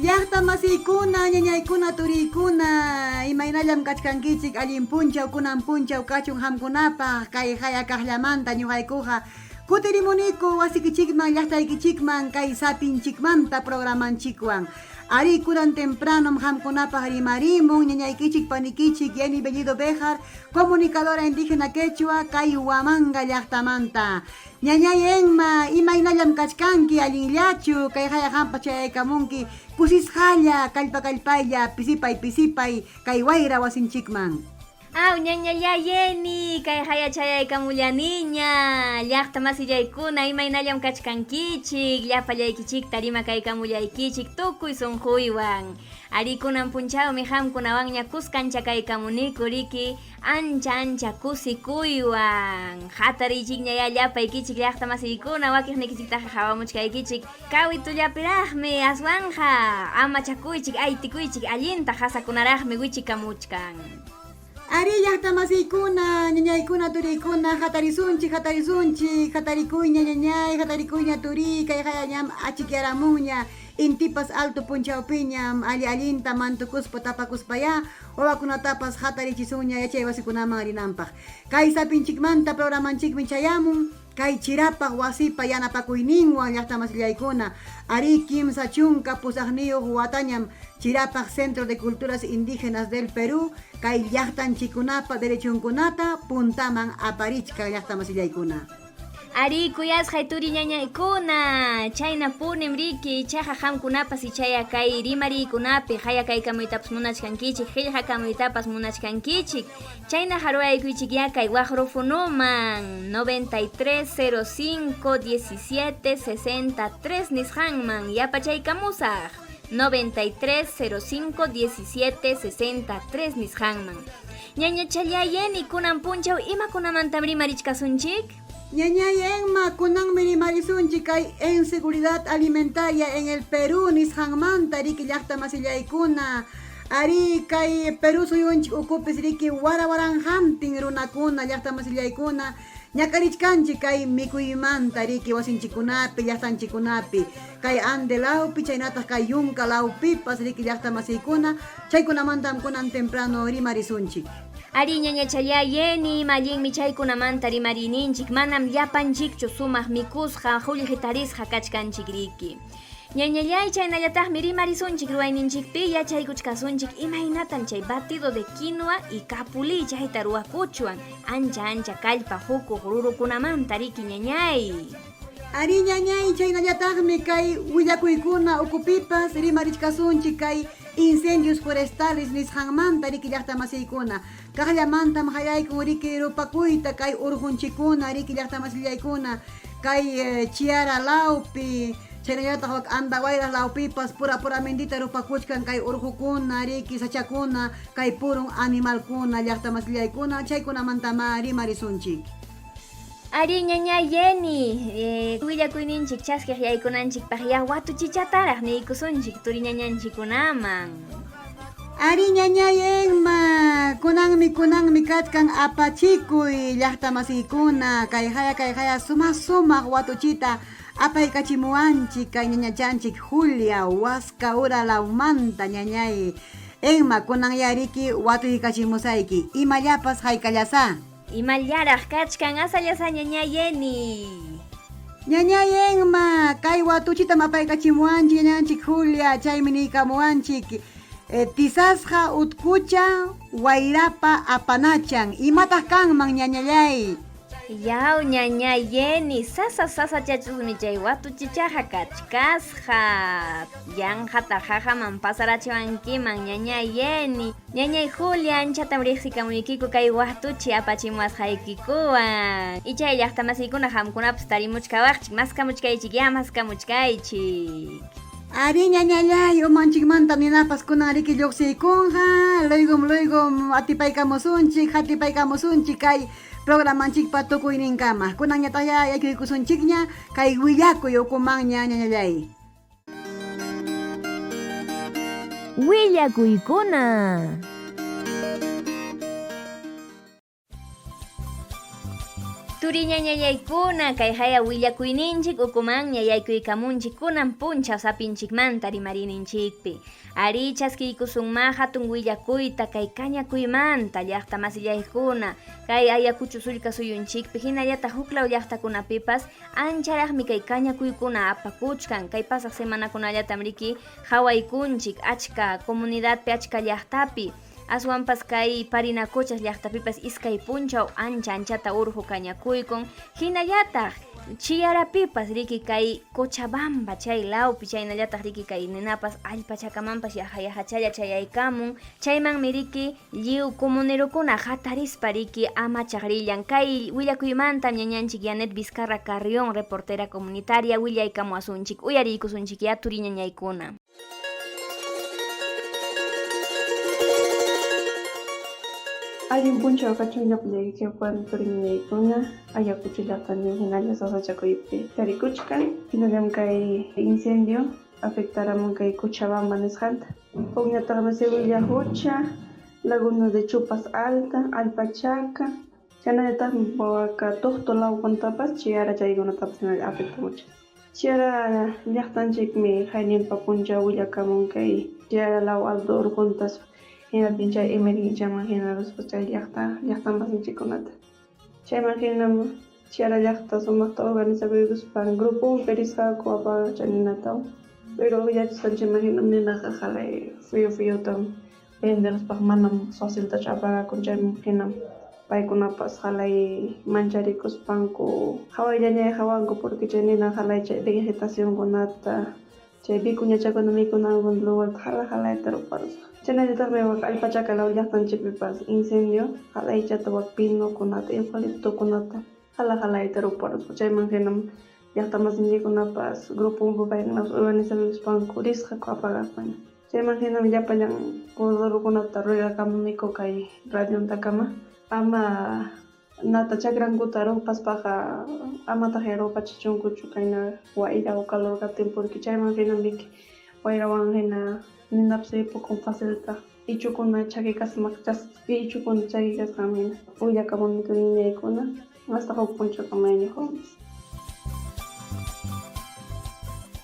Llaqta masiykuna, ñañaykuna, turiykuna, imaynallam kachkankichik, allin punchaw, kunan punchaw kachun qamkunapaq, kay haya kaqllamanta ñuqaykuqa kutirimuniku wasikichikman, llaqtaykichikman, kay sapinchikmanta programanchikwan. Arí, kunan tempranom qamkunapaq rimarimun ñañaykichik, panikichik, Yenny Bellido Béjar, comunicadora indígena quechua, kay Huamanga llaqtamanta. Ñañay Enma, imaynallam kachkanki, allinllachu, kay haya qampas chayaykamunki, kusisqalla, kallpa kallpaylla, pisipay pisipay, kay wayra wasinchikman. Aw, ñañallay Yenny, kay haya chayaykamullaniña, llaqta masillaykuna, imaynallam kachkankichik, llapallaykichikta rimakaykamullaykichik tukuy sunquywan. Arí, kunan punchawmi qamkunawanña kuskanchakaykamuniku riki, Ancha ancha kusikuywan hatariychikñayá llapaykichik llaqta masiykuna, wakiqnikichiktaqqa qawamuchkaykichik kawitullapiraqmi, aswanqa amachakuychik, aytikuychik, allinta qasakunaraqmi wichikamuchkan. Arí, llaqta masiykuna, ñañaykuna, turiykuna, hatarisunchik, hatarisunchik, hatarikuyña ñañay, hatarikuyña turiy, kayqaya ñam achikyaramunña, intipas alto punchawpiñam, alli allinta mantukuspa tapakuspayá Wawakunatapas hatarichisunña yachay wasikunaman rinanpaq. Kay sapinchikmanta programanchikmi chayamun, kay chirapaq wasipa yanapakuyninwan llaqtamasillaykuna, arí 38 watañam Chirapaq Centro de Culturas Indígenas del Perú kay llaqtanchikkunapa derechonkunata puntaman aparichkan llaqtamasillaykuna. Arí, kuyasqay turi ñañaykuna, chaynapunim riki, ichaqa qamkunapas ichaya kay rimariykunapi qayakaykamuytapas munachkankichik, qillqakamuytapas munachkankichik. Chaynaqa ruwaykuychikyá kay waqrufunuman 93 05 17 63 nisqanman yapachaykamusaq 93 05 17 63 nisqanman. Ñañachallay Yenny, kunan punchaw imakunamantam rimarichkasunchik? Ñañay Enma, kunanmi rimarisunchik kay inseguridad alimentaria en el Perú nisqanmanta, riki llaqta masillaykuna. Arí, kay Perú suyunchik ukupis riki wara waranqantin runakuna llaqta masillaykuna ñak'arichkanchik kay mikuymanta, riki wasinchikkunapi, llaqtanchikkunapi, kay Ande lawpi chaynataq kay Yunka lawpipas riki llaqta masiykuna, chaykunamantam kunan temprano rimarisunchik. Arí, ñañachallay Yenny, ima allinmi chaykunamanta rimariyninchik, manam llapanchikchu sumaq mikusqa, qullqi tarisqa kachkanchik riki. Ñañallay, chaynallataqmi rimarisunchik ruwayninchikpi yachaykuchkasunchik imaynatan chay batido de quinoa y capulí chayta ruwakuchwan, ancha ancha kallpa hukuq rurukunamanta riki ñañay. Arí, ñañay, chaynallataqmi kay willakuykuna ukupipas rimarichkasunchik kay incendios forestales nisqanmanta riki llaqta masiykuna. Kaqllamantam qallaykun riki rupakuyta kay urqunchikkuna riki llaqta masillaykuna kay Chiara lawpi, chaynallataq wak Andahuaylas lawpipas pura puramintita rupakuchkan kay urqukuna riki sachakuna kay purun animalkuna llaqta masillaykuna chaykunamantamá rimarisunchik. Arí, ñañay Yenny, willakuyninchik chaskiq yaykunanchikpaq ya watuchichataraq niykusunchik turi ñañanchikkunaman. Arí, ñañay Enma, kunanmi kunanmi kachkan apachikuy llaqta masiykuna, kay haya kay haya sumaq sumaq watuchita apaykachimuwanchik kay ñañachanchik Julia Huasca ura lawmanta ñañay Enma, kunan ya riki watuykachimusayki, imallapas haykallasá. Imallaraq kachkan asallasa ñañay Yenny. Ñañay Enma, kay watuchitam apaykachimuwanchik ñañanchik Julia, chaymi niykamuwanchik tisasqa utkucha wayrapa apanachan. Imataq kanman ñañallay? Yaw ñañay Yenny, sasa sasachachusmi chay watuchichaqa kachkasqa. Yanqata qaqaman pasarachiwankiman ñañay Yenny. Ñañay Julia, anchatam riqsikamuykiku kay watuchi apachimuwasqaykikuwan. Ichay llaqtamasiykuna qamkunapas tarimuchkawaqchik, maskamuchkaychik, ya maskamuchkaychik. Arí ñañallay, umanchikmantam ninapas kunan riki lluqsiykunqa, luygum luygum atipaykamusunchik, hatipaykamusunchik kay programanchikpa tukuyninkama. Kunanñataqyá yaykuykusunchikña kay willakuy ukumanña ñañallay. Willakuykuna. turi ñañallaykuna, kay haya willakuyninchik ukumanña yaykuykamunchik kunan punchaw sapinchikmanta rimariyninchikpi. Arí, chaskiykusunmá hatun willakuyta kay kañakuymanta, llaqta masillaykuna, kay Ayacucho sullka suyunchikpi hinallataq huklaw llaqtakunapipas ancharaqmi kay kañakuykuna apakuchkan. Kay pasaq semanakunallatam riki qawaykunchik achka comunidadpi, achka llaqtapi. Aswanpas kay Parinacochas llaqtapipas iskay punchaw ancha anchata urqu kañakuykun, hinallataq Chiyarapipas riki kay Cochabamba chay lawpi, chaynallataq riki kay ninapas allpa chakamanpas yaqa yaqachalla chayaykamun, chaymanmi riki lliw comunerokuna hatarispa riki amachaq rillan. Kay willakuymantam ñañanchik Yanet Vizcarra Carrión, reportera comunitaria, willaykamuwasunchik. Uyariykusunchikyá turiñañaykuna. Allin punchaw kachun llapallaykichikwan turiñañaykuna, Ayacucho llaqtanchik hinalla sasachakuypi tarikuchkan, hinallam kay incendio afectaramun kay Cochabamba nisqanta. Hukñataqmi Sevilla Hucha, Laguna de Chupas Alta, Allpachaka, chaynallataqmi Huaca Tuqtu lawkuntapas Chiara chaykunatapas hinalla afectamuchkan. Chiara llaqtanchikmi hayninpa punchaw willakamun kay Chiara law alto urquntas hinaptin chay emergenciaman hinaruspa chay llaqta llaqtamasinchikkunata. Chayman hinam Chiara llaqta sumaqta organizakuykuspan gruponpi risqaku apaqaq chay ninatawan. Pero yachasqanchikman hinam ninaqa qalay fuyu fuyutam prenderuspaqa manam faciltachu apagakun, chayman hinam paykunapas qalay mancharikuspanku qawayllañay qawanku porque chay nina qalay chay vegetacionkunata chay vicuñachakuna mikunanku lugarta hala halayta ruparusqa. Chaynallataqmi wak allpachaka law llaqtanchikpipas incendio qalaychata wak pinokunata, eucaliptokunata hala halayta ruparusqa. Chayman hinam llaqtamasinchikkunapas gruponpi paykunapas organizakuspanku risqaku apagaqkuna. Chayman hinam llapallan corredorkunata ruegakamuniku kay radiontakama ama nata chakrankuta rupaspaqa amataqyá rupachichunkuchu kayna wayra o calor kaptin porque chayman hinam riki wayrawan hina ninapas ripukun facilta ichukuna chakikasmaq ichukuna chakikasqanman hina willakamuniku niñaykuna hasta huk punchawkama ñuqawanpas.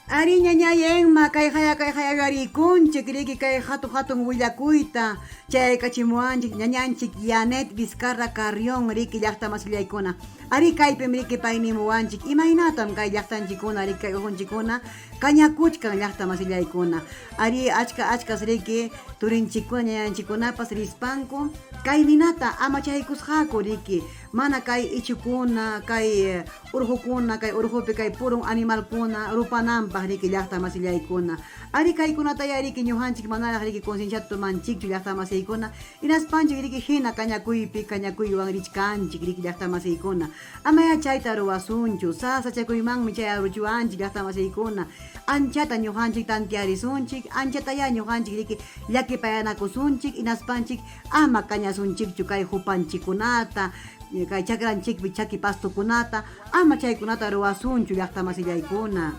Arí ñañay Enma, kay haya kay haya yuyarikunchik riki kay hatun hatun willakuyta chayaykachimuwanchik ñañanchik Yanet Vizcarra Carrión riki llaqta masillaykuna. Arí kaypim riki pay nimuwanchik imaynatam kay llaqtanchikkuna riki kay uqunchikkuna kañakuchkan llaqta masillaykuna. Arí achka achkas riki turinchikkuna ñañanchikkunapas rispanku kay ninata amachaykusqaku riki mana kay ichukuna kay urqukuna kay urqupi kay purun animalkuna rupananpaq riki llaqta masillaykuna. Arí kaykunatayá riki ñuqanchik manaraq riki concienciata tomanchikchu llaqta masiykuna hinaspanchik riki hina kañakuypi kañakuywan richkanchik riki llaqta masiykuna. Amayá chayta ruwasunchu, sasachakuymanmi chayaruchiwanchik llaqta masiykuna. Anchata ñuqanchik tantearisunchik, anchatayá ñuqanchik riki llakipayanakusunchik hinaspanchik ama kañasunchikchu kay hupanchikkunata, kay chakranchikpi chaki pastokunata, ama chaykunata ruwasunchu llaqta masillaykuna.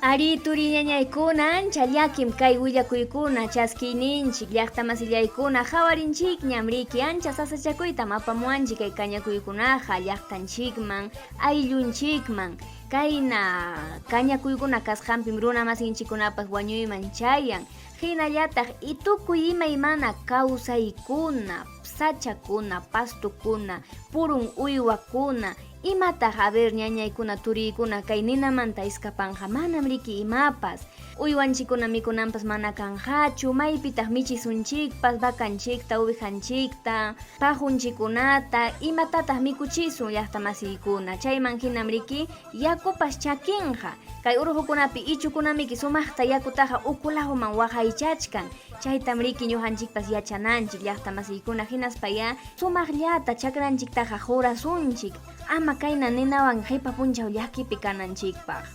Arí, turi ñañaykuna, ancha llakim kay willakuykuna chaskiyninchik, llaqta masillaykuna, qawarinchikñam riki, ancha sasachakuytam apamuwanchik kay kañakuykunaqa llaqtanchikman, ayllunchikman. Kayna kañakuykuna kasqanpim runa masinchikkunapas wañuyman chayan, hinallataq tukuy imaymana kawsaykuna, sachakuna, pastukuna, purun uywakuna, imataq a ver ñañaykuna, turiykuna kay ninamanta iskapanqa, manam riki imapas. Uywanchikkuna mikunanpas mana kanqachu, maypitaq michisunchikpas vacanchikta, ovejanchikta, pajunchikkunata, imatataq mikuchisun llaqta masiykuna, chayman hinam riki yakupas chakinqa. Kay urqukunapi ichukunamiki sumaqta yakutaqa ukulahuman waqaychachkan, chaytam riki ñuqanchikpas yachananchik llaqta masiykuna, hinaspayá sumaqllata chakranchiktaqa qurasunchik, ama kayna ninawan qipa punchaw llakipi kananchikpaq.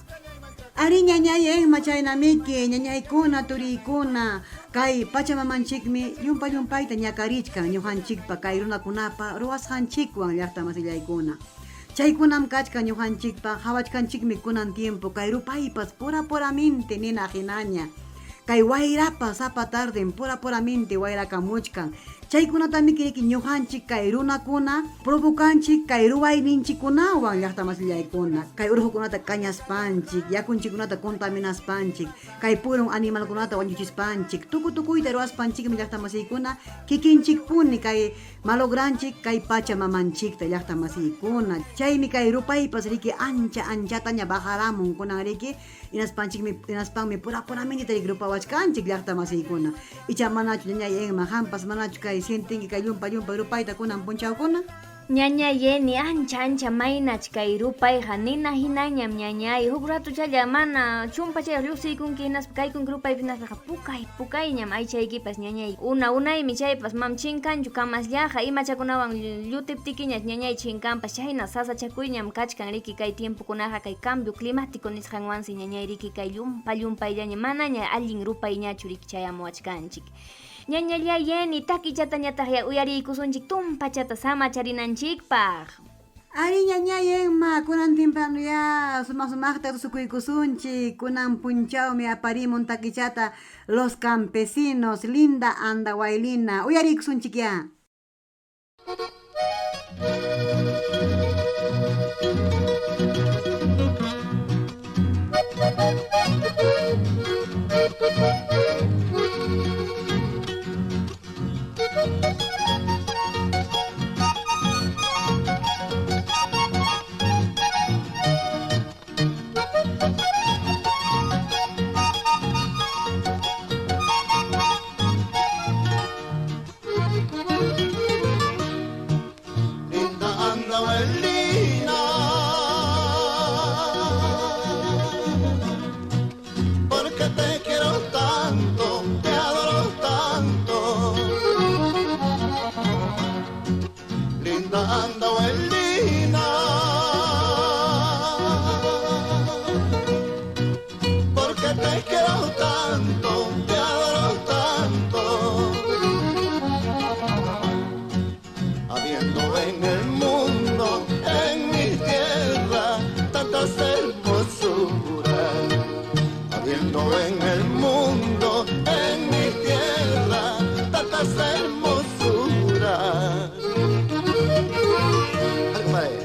Arí ñañay Enma chaynamiki, ñañaykuna, turiykuna, kay pachamamanchikmi llumpa llumpayta ñakarichkan ñuqanchikpa kay runakunapa ruwasqanchikwan llaqta masillaykuna. Chaykunam kachkan ñuqanchikpa qawachkanchikmi kunan tiempo kay rupaypas pura puraminte nina hinaña. Kay wayrapas sapa tarden pura puraminte wayrakamuchkan. Chaykunatamiki riki ñuqanchik kay runakuna provocanchik kay ruwayninchikkunawan llaqta masillaykuna, kay urqukunata kañaspanchik, yakunchikkunata contaminaspanchik, kay purun animalkunata wañuchispanchik, tuku tukuyta ruwaspanchikmi llaqta masiykuna kikinchikpuni kay malogranchik kay pacha mamanchikta llaqta masiykuna. Chaymi kay rupaypas riki ancha anchataña bajaramun kunan riki hinaspanchikmi hinaspanmi pura puramintita riki rupawachkanchik llaqta masiykuna. Icha manachu ñañay Enma qampas manachu kay sientinki kay llumpa llumpay rupayta kunan punchawkuna? Ñañay Eni, ancha ancha maynach kay rupayqa nina hinañam ñañay, huk ratuchalla mana chumpachayuq lluqsiykunki hinaspa kaykunki rupaypi hinaspaqa pukay pukayñam aychaykipas ñañay, una unaymi chaypas mam chinkanchu kamasllaqa imachakunawan llutiptikiñach ñañay chinkanpas chayna sasachakuyñam kachkan riki kay tiempokunaqa kay cambio climático nisqanwansi ñañay riki kay llumpa llumpayllaña manaña allin rupayñachu riki chayamuwachkanchik. Ñañallay Eni, takichatañataqyá uyariykusunchik tumpachata samacharinanchikpaq. Arí ñañay Enma, kunan tempranuyá sumaq sumaqta tusukuykusunchik, kunan punchawmi aparimun takichata Los Campesinos, Linda Andahuaylina, uyariykusunchikyá. Linda Andahuaylina, porque te quiero tanto, te adoro tanto. Linda Andahuaylina, porque te quiero tanto, te adoro tanto. Habiendo en el mundo, en mi tierra, tantas hermosuras. Habiendo en el mundo, en mi tierra, tantas hermosuras. Dale,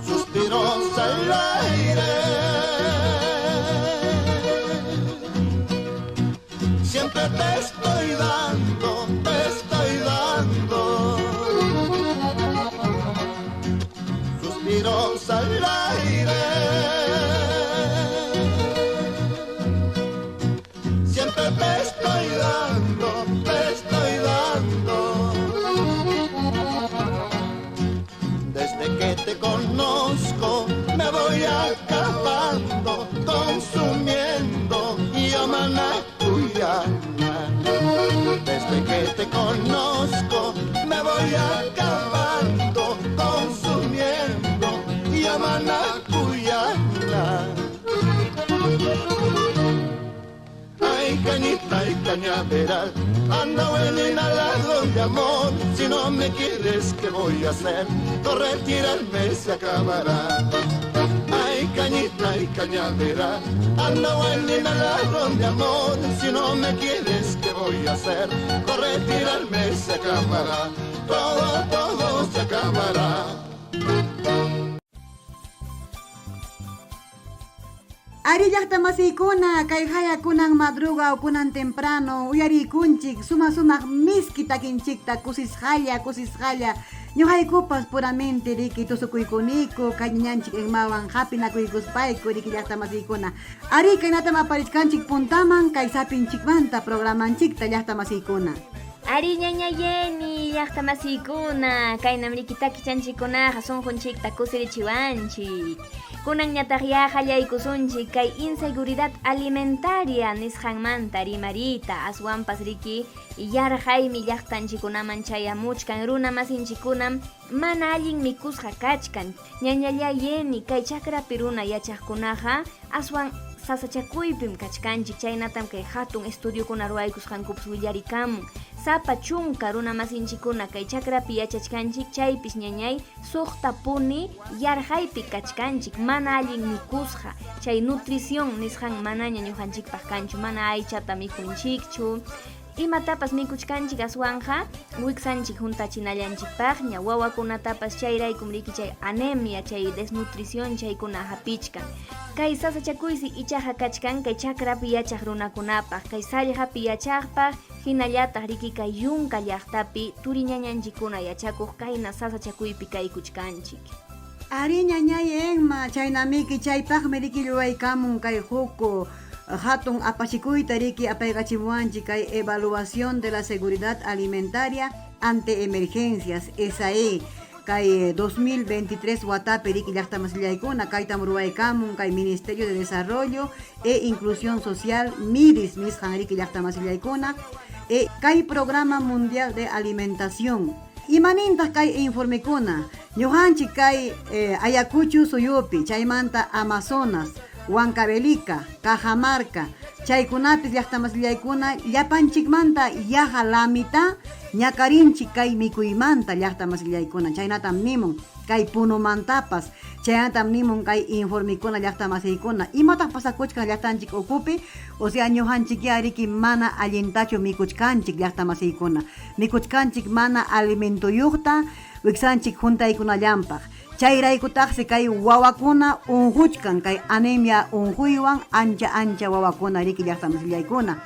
Suspiros al aire, siempre te estoy dando, te estoy dando. Suspiros al aire, siempre te estoy dando, te estoy dando. Desde que te conozco me voy acabando, consumiendo yamanacuyana. Desde que te conozco me voy acabando, consumiendo yamanacuyana. Ay, cañita y cañaveral, anda ladrón de amor. Si no me quieres, ¿qué voy a hacer? Por retirarme se acabará. Ay, cañita y cañaveral, anda ladrón de amor. Si no me quieres, ¿qué voy a hacer? Por retirarme se acabará. Todo, todo se acabará. Ari llaqta masiykuna, kay haya kunan madruga o kunan temprano, uyariykunchik, suma sumaq miski takinchikta kusisqalla, kusisqalla. Ñuqaykupas puramente riki tusukuykuniku, kay ñañanchik Enmawan hapinakuykuspayku riki llaqta masiykuna. Ari kaynatam aparichkanchik puntaman kay sapinchikmanta programanchikta llaqta masiykuna. Ari ñaña Yeni, llaqta masiykuna, kaynam riki takichanchikkunaqa sunqunchikta kusirichiwanchik. Kunanñataqyá qallaykusunchik kay inseguridad alimentaria nisqanmanta rimariyta, aswanpas riki yarqaymi llaqtanchikkunaman chayamuchkan, runa masinchikkunam mana allin mikusqa kachkan. Ñañallá Yeni, kay chakrapi runa yachaqkunaqa aswan sasachakuypim kachkanchik, chaynatam kay hatun estudiokuna ruwaykusqankupas willarikamun. Sapa chunka runamasinchikkuna kay chakrapi yachachkanchik, chaypis ñañay suqtapuni yarqaypi kachkanchik, mana allin mikusqa, chay nutrición nisqan manaña ñuqanchikpaq kanchu, mana aychata mikhunchikchu, Imatapas mikuchkanchik aswanqa wiksanchik huntachinallanchikpaqña, wawakunatapas chayraykum riki chay anemia, chay desnutrición chaykuna hapichkan. Kay sasachakuysi ichaqa kachkan kay chakrapi yachaq runakunapaq, kay sallqapi yachaqpaq, hinallataq riki kay yunka llaqtapi turiñañanchikkuna yachakuq kayna sasachakuypi kaykuchkanchik. Arí ñañay Enma, chaynamiki chaypaqmi riki ruwaykamun kay huk hatun apachikuyta riki apaykachimuwanchik kay Evaluación de la Seguridad Alimentaria ante Emergencias, ESAE, kay 2023 watapi riki llaqtamasillaykuna kaytam ruwaykamun kay Ministerio de Desarrollo e Inclusión Social, MIDIS nisqan riki llaqtamasillaykuna, e kay Programa Mundial de Alimentación. Imanintaq kay informekuna? Ñuqanchik kay Ayacucho suyupi, chaymanta Amazonas, Huancavelica, Cajamarca, chaykunapis llaqtamasillaykuna llapanchikmanta yaqa la mitad ñakarinchik kay mikuymanta llaqtamasillaykuna, chaynatam nimun kay Punomantapas, chaynatam nimun kay informekuna llaqtamasiykuna, imataq pasakuchkan llaqtanchik ukupi? O sea ñuqanchikyá riki mana allintachu mikuchkanchik llaqtamasiykuna, mikuchkanchik mana alimentoyuqta wiksanchik juntaykunallanpaq, chayraykutaqsi kay wawakuna unquchkan kay anemia unquywan ancha ancha wawakuna riki llaqtamasillaykuna,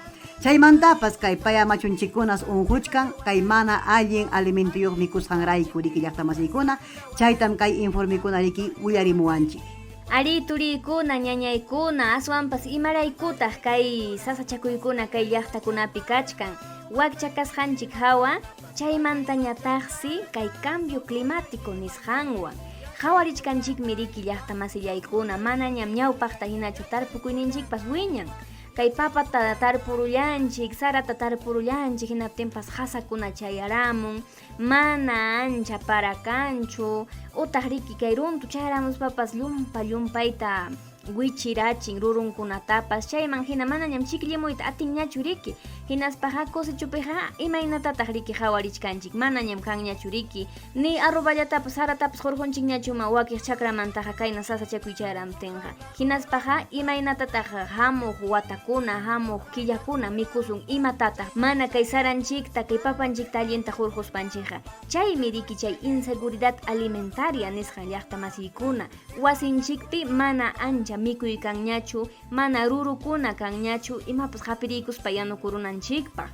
chaymantapas kay paya machunchikkunas unquchkan kay mana allin alimentoyuq mikusqanrayku riki llaqtamasiykuna, chaytam kay informekuna riki willarimuwanchik. Arí turiykuna, ñañaykuna, aswanpas imaraykutaq kay sasachakuykuna kay llaqtakunapi kachkan, wakcha kasqanchik hawa, chaymantañataqsi kay cambio climático nisqanwan. Qhawarichkanchikmi riki llaqtamasillaykuna, manañam ñawpaqta hinachu tarpukuyninchikpas wiñan. Kay papata tarpurullanchik, sarata tarpurullanchik, hinaptinpas qasakuna chayaramun, mana ancha para kanchu, utaq riki kay runtu chayaramuspapas llumpa llumpayta wichirachin rurunkunatapas, chayman hina manañam chikllimuyta atinñachu riki, hinaspaqa cosechupiqa imaynatataq riki qhawarichkanchik, manañam kanñachu riki, ni arroballatapas saratapas hurqunchikñachuma wakiq chakramantaqa kayna sasachakuy chayaramuptinqa, hinaspaqa imaynatataq hamuq watakuna, hamuq killakuna mikusun, imatataq mana kay saranchikta, kay papanchikta allinta hurquspanchikqa, chaymi riki chay inseguridad alimentaria nisqan llaqtamasiykuna, Wasinchikpi mana ancha mikuy kanñachu, mana rurukuna kanñachu imapas qapiriykuspa yanukurunanchikpaq.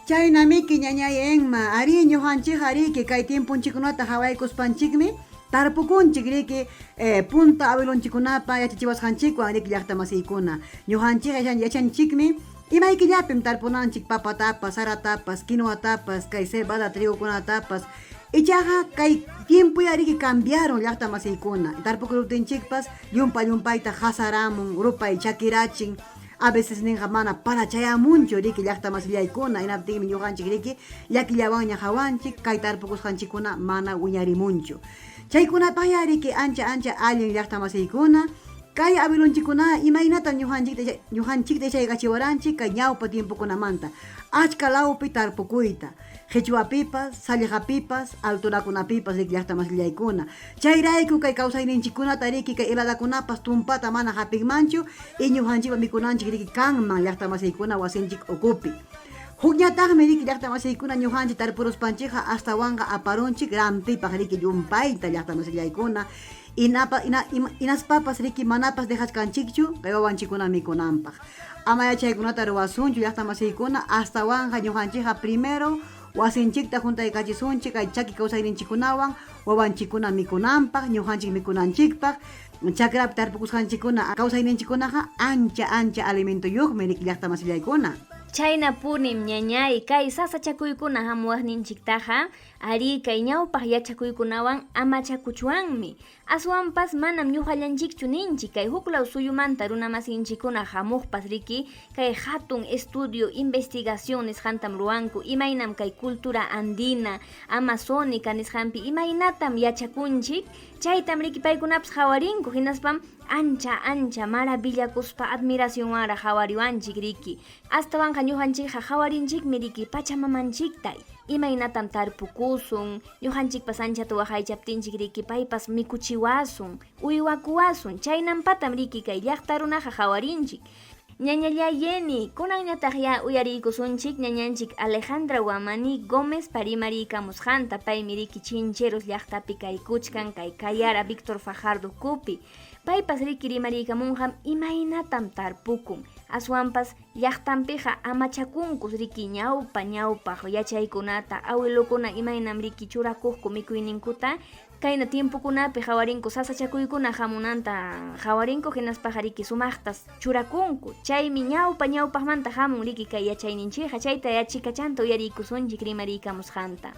Chaynamiki ñañay Enma, arí ñuqanchikqa riki kay tiemponchikkunata hawaykuspanchikmi tarpukunchik riki punta abuelonchikkunapa yachachiwasqanchikwan riki llaqtamasiykuna. Ñuqanchikqa yachanchikmi imaykillapim tarpunanchik papatapas, saratapas, quinoatapas, kay cebada trigokunatapas. Ichaqa kay tiempoya riki cambiaron llaqta masiykuna, tarpukuruptinchikpas llumpa llumpayta qasaramun, rupay chakirachin, a veces ninqa mana para chayamunchu riki llaqta masillaykuna, hinaptinmi ñuqanchik riki llakillawanña qawanchik kay tarpukusqanchikkuna mana wiñarimunchu. Chaykunapaqyá riki ancha ancha allin llaqta masiykuna, kay abuelonchikkuna imaynatam ñuqanchikta ñuqanchikta yachaykachiwaranchik kay ñawpa tiempokunamanta achka lawpi tarpukuyta. Qhichwapipas, sallqapipas, alturakunapipas riki llaqta masillaykuna. Chayrayku kay kawsayninchikkunata riki kay heladakunapas tumpata mana hapinmanchu y ñuqanchikpa mikunanchik riki kanman llaqta masiykuna wasinchik ukupi. Hukñataqmi riki llaqta masiykuna ñuqanchik tarpuruspanchikqa astawanqa aparunchik rantipaq riki llumpayta llaqta masillaykuna inapa ina inaspapas riki manapas dejachkanchikchu kay wawanchikkuna mikunanpaq. Ama yachaykunata ruwasunchu llaqta masiykuna, astawanqa ñuqanchikqa primero wasinchikta juntaykachisunchik kay chaki kawsayninchikkunawan wawanchikkuna mikunanpaq, ñuqanchik mikunanchikpaq, chakrapi tarpukusqanchikkuna kawsayninchikkunaqa ancha ancha alimentoyuqmi riki llaqta masillaykuna. Chaynapunim, ñañay, kay sasachakuykuna hamuwaqninchiktaqa, arí, kay ñawpaq yachakuykunawan amachakuchwanmi. Aswanpas manam ñuqallanchikchu ninchik, kay huklaw suyumanta runamasinchikkuna hamuqpas riki, kay hatun estudio, investigación nisqantam ruwanku, imaynam kay cultura andina, amazónica nisqanpi imaynatam yachakunchik, chaytam riki paykunapas qawarinku, hinaspam ancha ancha maravillakuspa admiracionwanraq qawariwanchik riki. Astawanqa ñuqanchikqa qawarinchikmi riki pachamamanchikta, imaynatam tarpukusun, ñuqanchikpas anchata waqaychaptinchik riki paypas mikuchiwasun, uywakuwasun, chaynampatam riki kay llaqta runaqa qawarinchik. Ñañallay Yeni, kunanñataqyá uyariykusunchik ñañanchik Alejandra Huamani Gómezpa rimariykamusqanta, paymi riki Chincheros llaqtapi kaykuchkan kay Cayara Víctor Fajardo Cupi. Paypas riki rimariykamunqam imaynatam tarpukun, aswanpas llaqtanpiqa amachakunkus riki ñawpa ñawpaq yachaykunata, awilukuna imaynam riki churakuqku mikuyninkuta, Kayna tiempokunapi qawarinku sasachakuykuna hamunanta qawarinku hinaspaqa riki sumaqtas churakunku. Chaymi ñawpa ñawpaqmanta hamun riki kay yachayninchikqa, chayta yachikachanta uyariykusunchik rimariykamusqanta.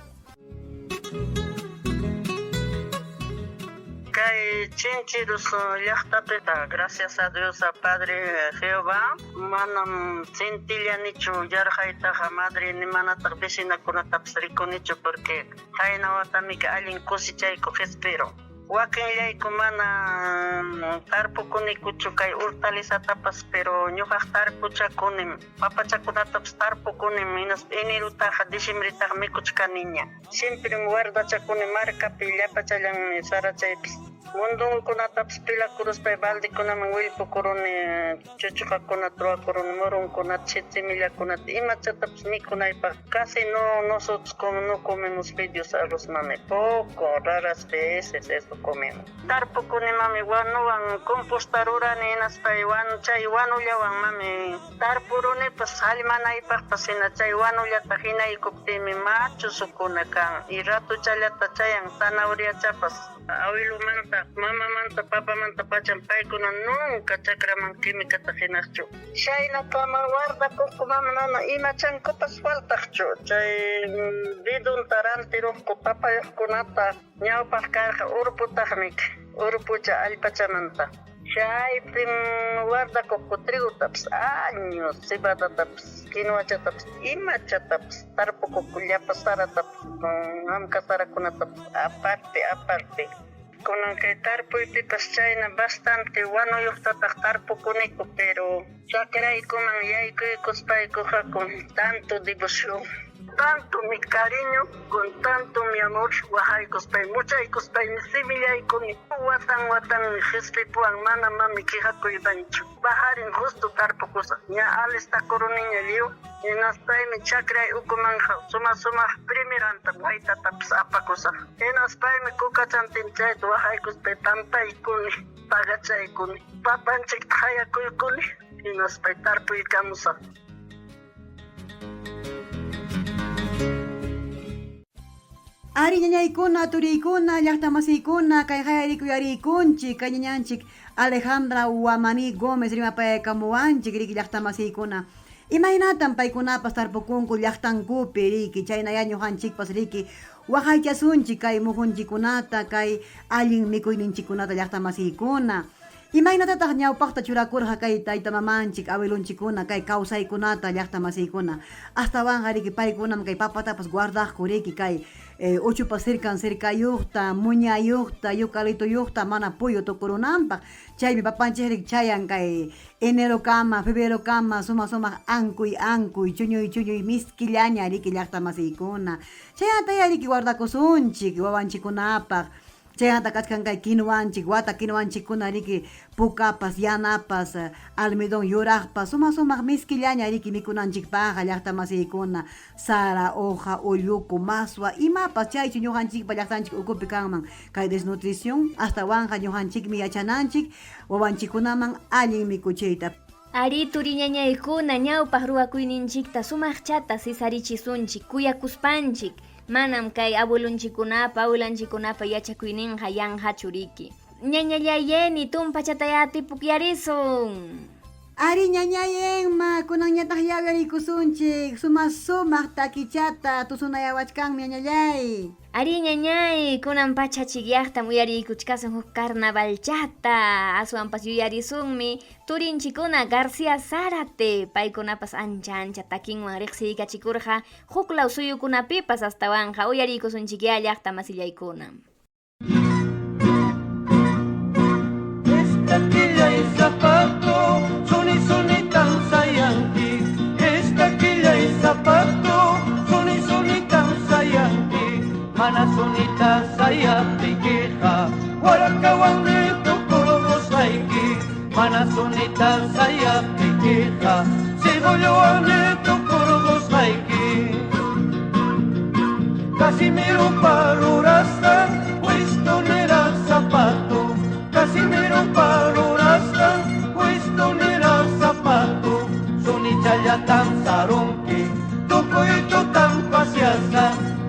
Kay Chinchirus llaqtapiqa, gracias a Dios a Padre Jehová, manam sintillanichu yarqaytaqa madre ni manataq vecinakunatapas rikunichu porque Qayna watamika allin cosechayku qespiro. Wakinllayku mana tarpukunikuchu kay hortalizatapas, pero ñuqaq tarpuchakunim, papachakunatapas tarpukunim, hinaspa enerotaqa, diciembretaqa mikuchkaniña. Siemprem guardachakuni markapi llapachallanmi sarachaypas. Mundunkunatapas pelakuruspay baldekunaman willpukuruni. Chuchuqakunata ruwakuruni, murunkunata, simillakunata, imachatapas mikunaypaq. Casi no nosotros no comemos fideos arroz mami, poco, raras veces eso comemos. Tarpukuni mami wanuwan composta rurani hinaspay chay wanullawan mami tarpurunipas sallmanaypaqpas hina chay wanullata hinaykuptiymi machu sukuna kan y ratuchallata chayan zanahoriachapas. Awilumanta, mamamanta, papamanta pacham paykuna nunca chakraman quimicata hinaqchu. Chaynakama guardakuqku mama nana imachankupas faltaqchu. Chay bidonta rantiruqku papayuqkunata ñawpaq karqa urputaqmi, urpucha allpachamanta. Chaypim guardakuqku trigotapas, años cebadatapas, quinoachatapas, imachatapas tarpukuqku llapa saratapas, hamka sarakunatapas aparte, aparte. Kunan kay tarpuypipas chayna bastante wanuyuqtataq tarpukuniku, pero chakraykuman yaykuykuspaykuqa con tanto devoción, tanto mi cariño, con tanto mi amor waqaykuspay, muchaykuspaymi simillaykuni. Watan watanmi qespipuwan mana mami quejakuymanchu. Pajarin justo tarpukusaq, ña alistakuruniña lliw, hinaspaymi chakray ukumanqa suma sumaq primeranta waytatapas apakusaq. Hinaspaymi kukachantin chayta waqaykuspay pampaykuni, pagachaykuni, papanchikta qayakuykuni, hinaspay tarpuykamusaq. Ari ñañaykuna, turiykuna, llaqtamasiykuna, kay qayarikuyariykunchik, kay ñañanchik Alejandra Huamaní Gómez rimapayakamuwanchik, riki llaqtamasiykuna. Imaynatam paykunapas tarpukunku llaqtankupi, riki, chaynayá ñuqanchikpas, riki, waqaychasunchik kay muhunchikkunata, kay allin mikuyninchikkunata llaqtamasiykuna. Imaynatataq ñawpaqta churakurqa kay tayta mamanchik, abuelonchikkuna kay kawsaykunata llaqtamasiykuna? Astawanqa riki paykunam kay papatapas guardaqku riki kay uchupa sirkan sirkayuqta, muñayuqta, yucalitoyuqta mana puyu tukurunanpaq. Chaymi papanchik riki chayan kay enerokama, febrerokama suma sumaq ankuy ankuy, chuñuy chuñuy miskillaña riki llaqtamasiykuna. Chaynatayá riki guardakusunchik wawanchikkunapaq. Chaynata kachkan kay kinuwanchik, wata kinuwanchikkuna riki pukapas, yanapas, almidón yuraqpas, suma sumaq miskillaña riki mikunanchikpaqqa llaqtamasiykuna, sara, hoja, ulluku, maswa, imapas chaychu ñuqanchikpa llaqtanchik ukupi kanman kay desnutrición, astawanqa ñuqanchikmi yachananchik wawanchikkunaman allin mikuchiyta. Arí, turiñañaykuna, ñawpaq ruwakuyninchikta sumaqchata sisarichisunchik, kuyakuspanchik. Manam kay abuelonchikkunapa, abuelanchikkunapa yachakuyninqa yanqachu riki. Ñañallayeni, tumpachatayá tipukyarisun. Ari ñañay Enma, kunanñataqyá uyariykusunchik sumaq sumaq takichata tusunayawachkanmi ñañallay. Ari ñañay, kunan pacha chikyaqtam uyariykuchkasun huk carnavalchata, aswanpas yuyarisunmi turinchikuna García Zárate, paykunapas ancha ancha takinwan riqsiykachikurqa huklaw suyukunapipas astawanqa uyariykusunchikyá llaqta masillaykuna. Esta quilla y zapato, suni sunitan sayanki. Esta quilla y zapato, suni sunitan sayanki. Mana sunita sayaptikiqa, warakawanmi tukurusqayki. Mana sunita sayaptikiqa, cebollawanmi tukurusqayki. Casimiro parurasqan, wistunera zapato. Casimiro parurasqan, wistunera zapato. Sunichallatam sarunki, tukuy tutam pasiasqa,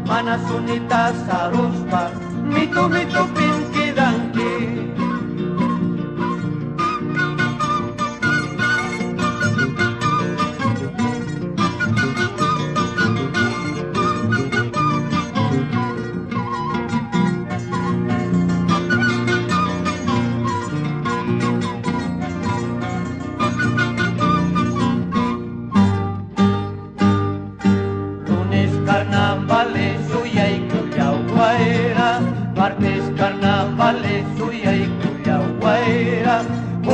mana sunita saruspa, mitu mitupim quedanki. Lunes carnavales suyaykullawaira, martes carnavales suyaykullawaira,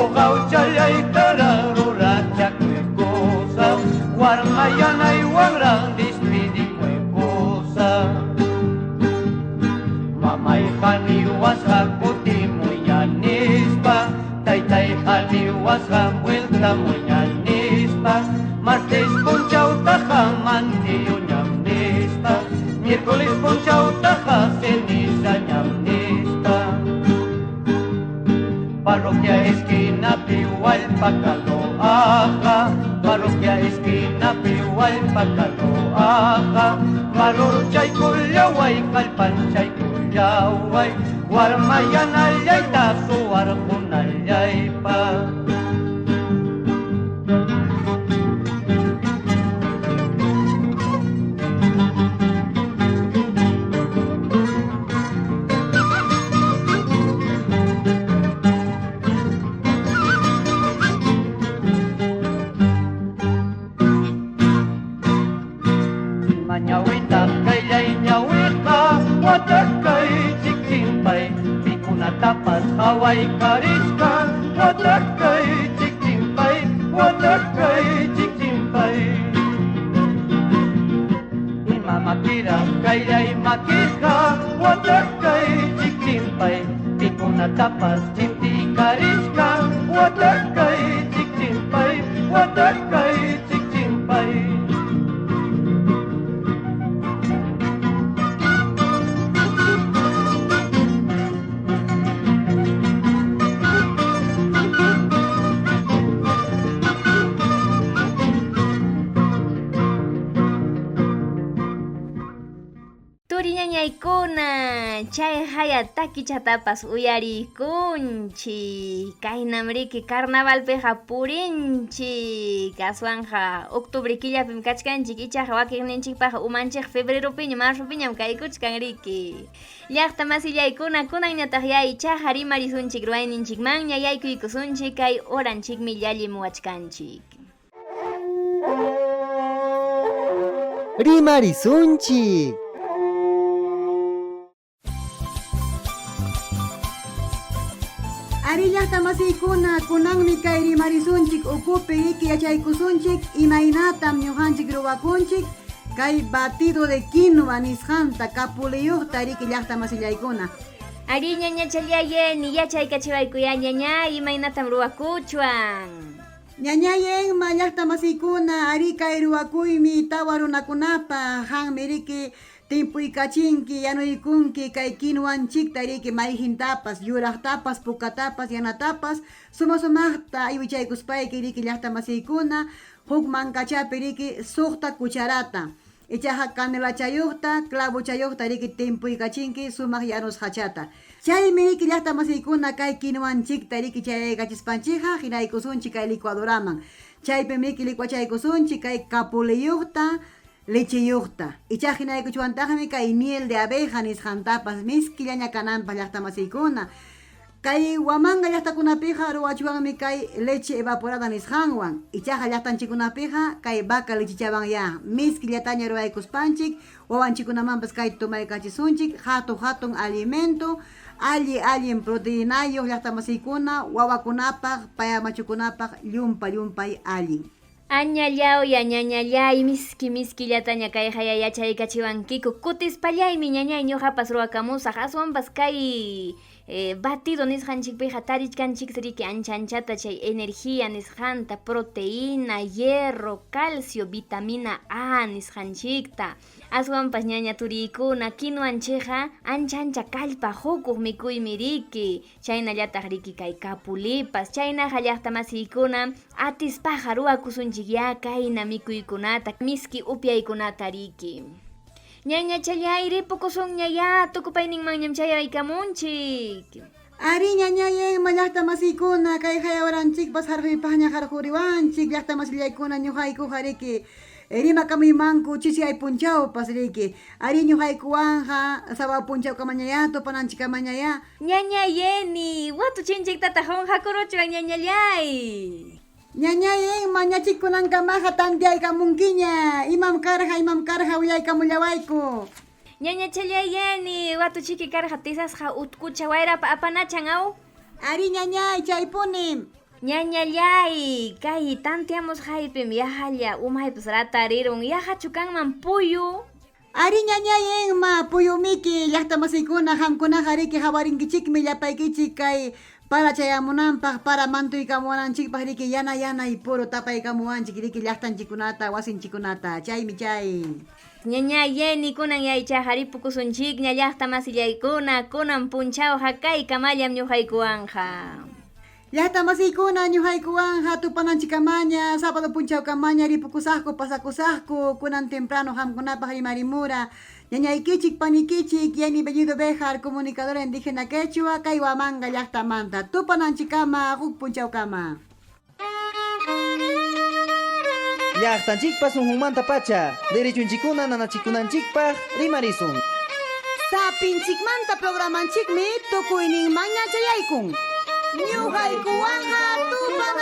uqawchallaytara rurachakuykusa, warmayanaywanraq despidikuykusa. Mamay qaniwasqa kutimuña nispa, taytay qaniwasqa vueltamuña nispa, martes punchawtaqa mantiyuñam nispa, miércoles punchawtaqa cenizañam nispa. Parroquia esquinapi wallpa kaloaqa, parroquia esquinapi wallpa kaloaqa, valorchaykullaway kallpanchaykullaway, warmayanallayta suwarqunallaypa. Mañawita kayllay ñawiqa watakay chikchimpay, pikunatapas qhawaykarisqa, watakay chikchimpay, watakay chikchimpay. Ima makiraq kayllay makiqa, watakay chikchimpay, pikunatapas chimtiykarisqa, watakay chikchimpay, watakay chikchimpay. Turi ñañaykuna, chay haya takichatapas uyariykunchik. Kaynam riki carnavalpiqa purinchik. Aswanqa octubre killapim kachkanchik, ichaqa wakiqninchikpaqqa umanchik febreropiña marzopiñam kaykuchkan riki. Llaqta masillaykuna kunanñataqyá ichaqa rimarisunchik ruwayninchikmanña yaykuykusunchik kay horanchikmi llallimuwachkanchik. Rimarisunchik. Ari llaqta masiykuna, kunanmi kay rimarisunchik ukupi riki yachaykusunchik imaynatam ñuqanchik ruwakunchik kay batido de quinoa nisqanta kapuliyuqta riki llaqta masillaykuna. Ari ñañachallayeni yachaykachiwaykuyá ñañay imaynatam ruwakuchwan. Ñañay Enma llaqta masiykuna, ari kay ruwakuymi tawa runakunapaq, qanmi riki timpuykachinki, yanuykunki kay quinoanchikta riki mayhintapas, yuraqtapas, pukatapas, yanatapas, suma sumaqta aywichaykuspayki riki llaqta masiykuna, huk mankachapi riki suqta cucharata. Ichaqa canelachayuqta, clavochayuqta riki timpuykachinki sumaq yanusqachata. Chaymi riki llaqta masiykuna kay kinuwanchikta riki chayaykachispanchikqa hinaykusunchik kay licuadoraman. Chaypim riki licuachaykusunchik kay kapuliyuqta, lecheyuqta. Ichaqa hinaykuchwantaqmi kay miel de abeja nisqantapas miskillaña kananpaq llaqta masiykuna. Kay Huamanga llaqtakunapiqa ruwachwanmi kay leche evaporada nisqanwan. Ichaqa llaqtanchikkunapiqa kay vaca lechichawanyá miskillataña ruwaykuspanchik wawanchikkunamanpas kay tomaykachisunchik hatu hatun alimento, alli allin proteinayuq llaqtamasiykuna wawakunapaq, payamachukunapaq llumpa llumpay allin. Añallawya ñañallay, miski miskillataña kayqaya yachaykachiwankiku. Kutispallaymi ñañay ñuqapas ruwakamusaq, aswanpas kay batido nisqanchikpiqa tarichkanchik riki ancha anchata chay energía nisqanta, proteína, hierro, calcio, vitamina A nisqanchikta. Aswanpas ñaña turiykuna kinuwanchikqa ancha ancha kallpa qukuq mikuymi riki. Chaynallataq riki kay kapulipas. Chaynaqa llaqta masiykuna atispaqa ruwakusunchikyá kayna mikuykunata, miski upyaykunata riki. Ñañachallay ripukusunña ya tukupayninmanñam chayaykamunchik. Ari ñañay Emma llaqta masiykuna kay hayawaranchikpas harquypaqña harquriwanchik llaqta masillaykuna ñuqaykuqa riki rimakamuymanku chisiyay punchawpas riki. Ari ñuqaykuwanqa sábado punchawkamañayá tupananchikamañayá. Ñañay Yeni, watuchinchiktataq qunqakuruchwan ñañallay. Ñañay Emma ñachikkunankamaqa tanteaykamunkiña. Imam karqa, imam karqa willaykamullawayku. Ñañachallay Yeni, watuchiki karqa tisasqa utkucha wayrapa apanachan aw. Ari ñañay chaypunim. Ñañallay, kay tanteamusqaypim yaqalla umaypas ratarirun, yaqachu kanman puyu. Ari ñañay Emma, puyumiki llaqta masiykuna qamkunaqa riki hawarinkichikmi llapaykichik kay para chayamunanpaq, para mantuykamuwananchikpaq riki yana yanay puro tapaykamuwanchik riki llaqtanchikkunata, wasinchikkunata. Chaymi chay. Ñañay Yeni, kunan yaychaqa ripukusunchikña llaqta masillaykuna, kunan punchawqa kaykamallam ñuqaykuwanqa. Llaqta masiykuna ñuqaykuwanqa tupananchikamaña, sábado punchawkamaña ripukusaqku, pasakusaqku, kunan temprano qamkunapaq rimarimura. Ñañaykichik, panikichik, Yeni Bellido Bejar, comunicadora indígena quechua, kay Huamanga llaqtamanta. Tupananchikama, huk punchawkama. Llaqtanchikpa sunqunmanta pacha, derechunchikkuna nanachikunanchikpaq rimarisun. Sapinchikmanta programanchikmi tukuyninmanña chayaykun. Ñuqaykuwanqa tupananchikkamaya.